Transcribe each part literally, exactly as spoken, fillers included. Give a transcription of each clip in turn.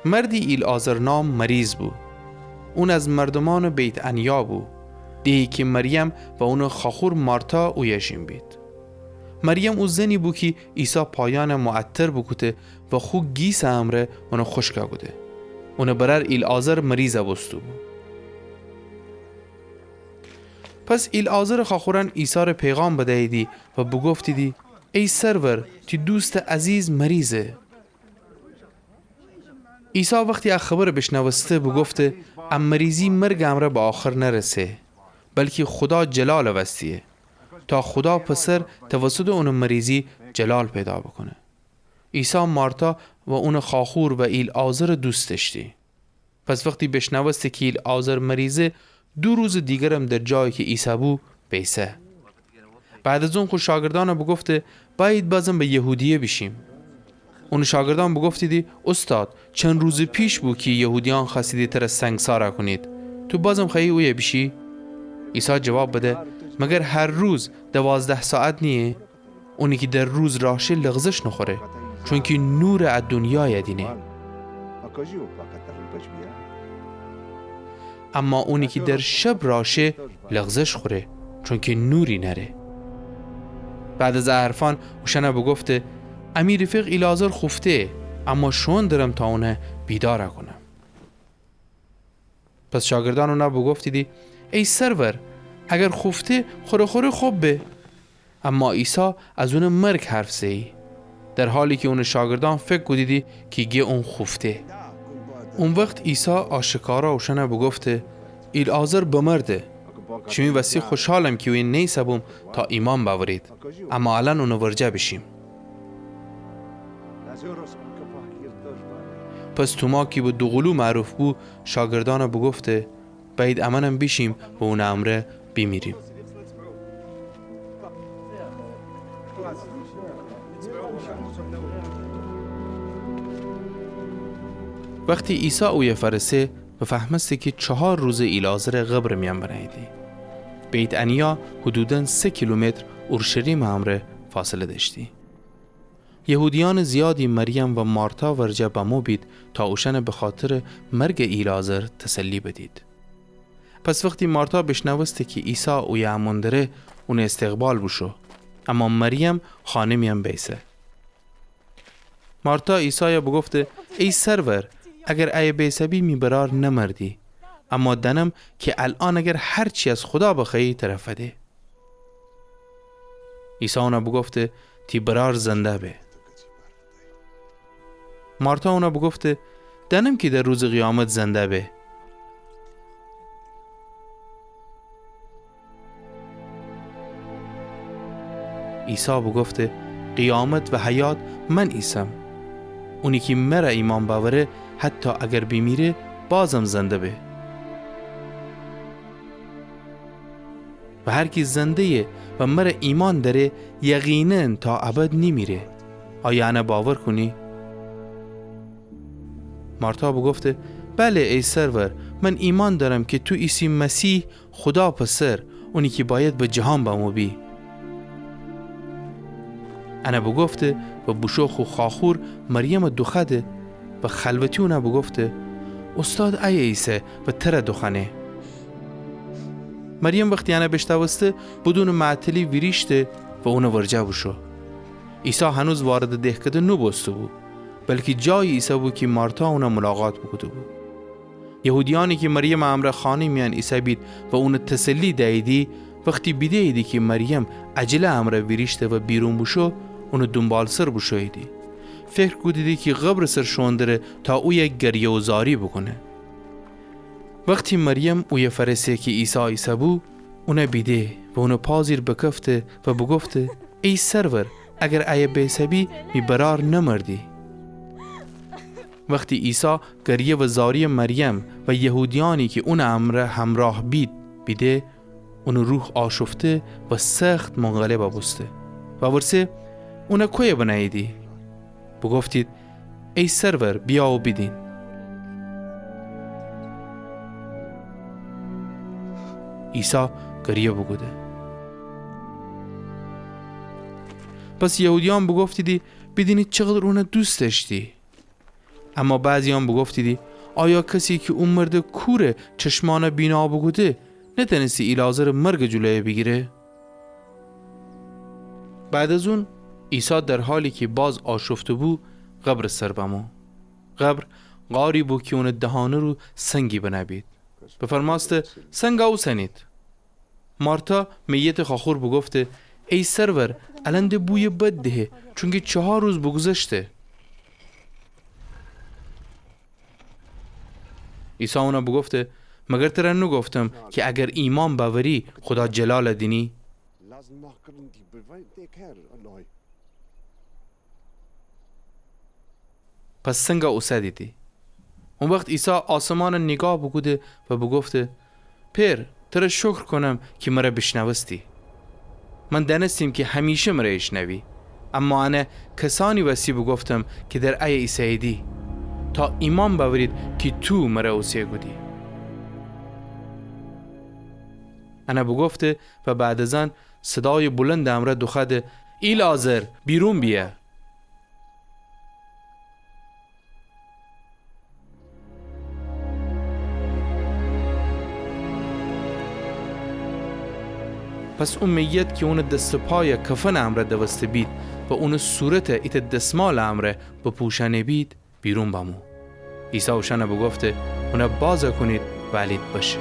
مردی ایلعازر نام مریض بو. اون از مردومأنٚ بیت‌عنیا بو، دهی کی مریم و اونٚ خواخور مارتا اویه ژین بید. مریم او زنی بو کی عیسی پایأنَ معطر بوکوده و خو گیسٚ امرأ اونَ خوشکَ کوده. اونٚ برأر ایلعازر مریضَ بوسته‌بو. پس ایلعازرٚ خواخورأن عیسی ره پیغام بدییدی و بوگفتیدی: ای سرور، تی دوستٚ عزیز مریضه. عیسی وختی ا خبرَ بیشنوسته، بوگفته: ا مریضی مرگٚ امرأ به آخر نرسه، بلکی خودا جلالٚ وستییه، تا خودا پسر توسطٚ اونٚ مریضی جلال پیدا بوکونه. عیسی مارتا و اونٚ خواخور و ایلعازرَ دوست دأشتی. پس وختی بیشنوسته کی ایلعازر مریضه، دو روزٚ دیگرم در جایی کی ایسه‌بو، بیسه. بعد از اون خو شاگردأنَ بوگفته: بأیید بازم به یهودیه بیشیم. اونٚ شاگردأن بوگفتیدی: اوستاد، چند روزٚ پیش بو کی یهودیأن خوأستیدی تره سنگسارَ کونید. تو بازم خوأیی اویه بیشی؟ عیسی جواب بده: مگر هر روز دوازده ساعت نییه؟ اونی کی در روز راه شه لغزش نوخوره، چونکی نورٚ ا دونیایَ دینه. اما اونی کی در شب راه شه لغزش خوره، چونکی نوری نأره. بعد از ا حرفأن اوشأنَ بوگفته: امی رفیق ایلعازر خوفته، اما شوئون درم تا اونَ بیدارَ کونم. پس شاگردأن اونَ بوگفتیدی: ای سرور، اگر خوفته، خوره خوره خب به. اما عیسی از اونٚ مرگ حرف زه‌یی، در حالی کی اونٚ شاگردأن فکر کودیدی کی گه اون خوفته. او وخت عیسی آشکارا اوشأنَ بوگفته: ایلعازر بمرده. شیمی وستی خوشحالم کی اویه نیسه‌بوم تا ایمأن بأورید، اما الأن اونٚ ورجه بیشیم. پس توما کی به دوقولو معروف بو، شاگردأنَ بوگفته: بأیید امأنم بیشیم و اونٚ امرأ بیمیریم. وختی عیسی اویه فأرسه، بفهمسته کی چهار روزه ایلعازرَ قبرٚ میأن بنه‌ییدی. بیت‌عنیا حدوداً سه کیلومتر اورشلیمٚ امرأ فاصله دأشتی. یهودیأنٚ زیادی مریم و مارتا ورجه بمو بید تا اوشأنَ بخاطرٚ مرگٚ ایلعازر تسلی بدید. پس وختی مارتا بیشنوسته کی عیسی اویه امون دره، اونٚ استقبال بوشو، اما مریم خانه میأن بیسه. مارتا عیسایَ بوگفته: ای سرور، اگر ایه بیسه‌بی می برأر نمردی، اما دأنم کی الأن اگر هر چی از خودا بخوأیی تره فده. عیسی اونَ بوگفته: تی برأر زنده به. مارتا اونَ بوگفته: دأنم کی در روزٚ قیامت زنده به. عیسی بوگفته: قیامت و حیات من ایسم. اونی کی مره ایمأن بأوره، حتی اگر بیمیره، بازم زنده به. و هر کی زنده‌یه و مره ایمأن دأره، یقیناً تا ابد نیمیره. آیا انَ باور کونی؟ مارتا بوگفته: بله، ای سرور، من ایمأن دأرم کی تو ایسی مسیح، خودا پسر، اونی کی بأید به جهان بمو بی. انَ بوگفته و بوشو خو خواخور مریمَ دوخوأده و خلوتی اونَ بوگفته: اوستاد ایه ایسه و تره دوخوأنه. مریم وختی انَ بیشنوسته، بدونٚ معطلی ویریشته و اونٚ ورجه بوشو. عیسی هنوز واردٚ دهکده نوبوسته‌بو، بلکی جایی ایسه‌بو کی مارتا اونَ ملاقات بوکوده‌بو. یهودیأنی کی مریمٚ امرأ خانه میأن ایسه‌بید و اونَ تسلی دییدی، وختی بیده‌ییدی کی مریم عجله امرأ ویریشته و بیرون بوشو، اونٚ دونبالسر بوشوییدی. فکر کودیدی کی قبرٚ سر شوئون دره تا اویه گریه و زاری بوکونه. وختی مریم اویه فأرسه کی عیسی ایسه‌بو، اونَ بیده و اونٚ پا زیر بکفته و بوگفته: ای سرور، اگر ایه بیسه‌بی، می برأر نمردی. وختی عیسی گریه و زاریٚ مریم و یهودیأنی کی اونٚ امرأ همراه بید بیده، اونٚ روح آشفته و سخت منقلبَ بوسته. وورسه: اونَ کویه بنه‌ییدی؟ بوگفتید: ای سرور، بیا و بیدین. عیسی گریه بوکوده. پس یهودیأن بوگفتیدی: بیدینید چقدر اونَ دوست دأشتی. اما بعضیان بوگفتیدی: آیا کسی کی او مردٚ کورٚ چشمأن بینا بوکوده، نتأنستی ایلعازرٚ مرگٚ جلوی بیگیره؟ بعد از اون، عیسی در حالی کی باز آشفته بو، قبرٚ سر بمو. قبر غاری بو کی اونٚ دهانه رو سنگی بنه بید. بفرمأسته: سنگ اوسنید. مارتا، میتٚ خواخور، بوگفته: ای سرور، الأن د بویٚ بد دهه، چونکی چهار روز بوگوذشته. عیسی اون بوگفته: مگر تر نوگفتم کی اگر ایمأن بأوری، خودا جلال دینی؟ پس سنگ اوسدیدی. او وخت عیسی آسمان نیگاه بوکوده و بوگفته: پئر، تر شکر کونم کی مر بیشنوستی. من دأنستیم کی همیشه مر ایشنوی، اما ان کسأنی وسی بوگفتم کی در ایه ایسهییدی، تا ایمأن بأورید کی تو مر اوسه کودی. ان بوگفته و بعد از ان صدایٚ بلندٚ امرأ دوخوأده: ایلعازر، بیرون بیأ! پس او میت کی اونٚ دس و پای کفنٚ امرأ دوسته بید و اونٚ صورت ایتأ دسمالٚ امرأ بپوشأنه بید، بیرون بمو. عیسی اوشأن بوگفته: اون باز کونید و الید بشه.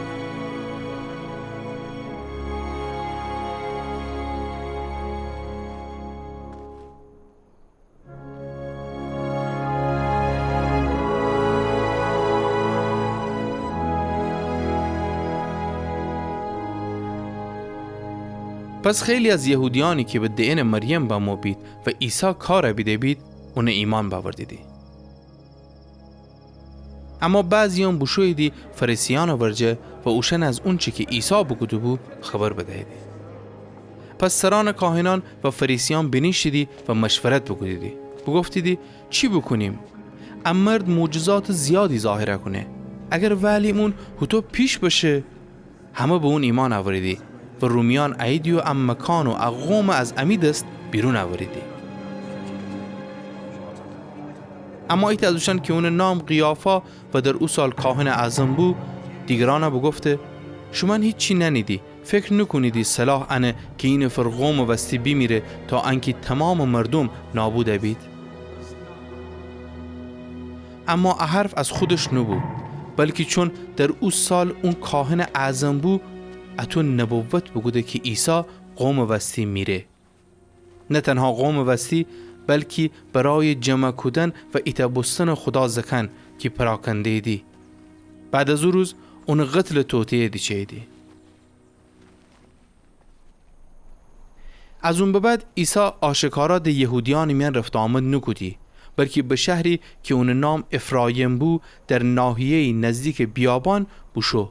پس خیلی از یهودیأنی کی به دئنٚ مریم بمو بید و عیسی کار بیده بید، اون ایمأن بأوردیدی. اما بعضیأن بوشوییدی فریسیأنٚ ورجه و اوشأن از اونچی کی عیسی بوکوده‌بو خبر بدییدی. پس سرأنٚ کاهنأن و فریسیأن بینیشتیدی و مشورت بوکودیدی، بوگفتیدی: چی بوکونیم؟ ا مرد معجزاتٚ زیادی ظاهر کونه. اگر وئلیم اون هوطو پیش بشه، همه به اون ایمأن اوریدی و رومیأن اییدی و ا مکان و ا قوم از امی دس بیرون اوریدی. اما ایتأ از اوشأن کی اونٚ نام قیافا و در او سال کاهنٚ اعظم بو، دیگرأن بوگفته: شومأن هیچی نأنیدی، فکر نوکونیدی صلاح انه کی اینفر قومٚ وستی بیمیره تا انکی تومامٚ مردوم نابود بید؟ اما ا حرف از خودش نوبو، بلکی چون در او سال اون کاهنٚ اعظم بو، اطو نبوت بوکوده کی عیسی قومٚ وستی میره. نه تنها قومٚ وستی، بلکی برای جمع کودن و ایتأ بوستنٚ خودا زکأن کی پراکنده‌ییدی. بعد از او روز اونٚ قتلٚ توطئه دیچه‌ییدی. از اون به بعد عیسی آشکارا د یهودیأنٚ میأن رفت و آمد نوکودی، بلکی به شهری کی اونٚ نام افرایم بو، در ناحیه‌یی نزدیکٚ بیابان بوشو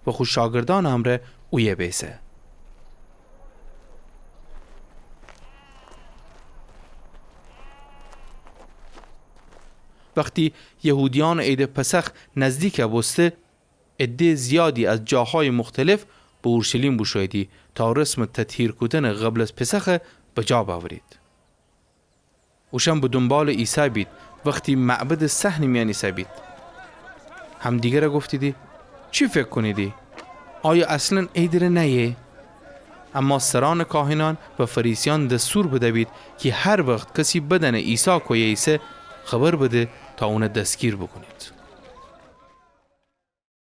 و خو شاگردأنٚ امرأ اویه بیسه. وختی یهودیأنٚ عیدٚ پسخ نزدیک بوسته، عده‌یٚ زیادی از جاهایٚ مختلف به اورشلیم بوشوییدی تا رسمٚ تطهیر کودنٚ قبل از پسخ بجا بأورید. اوشأن به دونبالٚ عیسی بید، وختی معبدٚ صحنٚ میأن ایسه‌بید. همدیگر گفتیدی: چی فکر کونیدی؟ آیا اصلاً عیدٚ ره نأیه؟ اما سرأنٚ کاهنأن و فریسیأن دستور بده‌بید کی هر وخت کسی بدأنه عیسی کویه ایسه، خبر بده تا اون دستگیر بوکونید.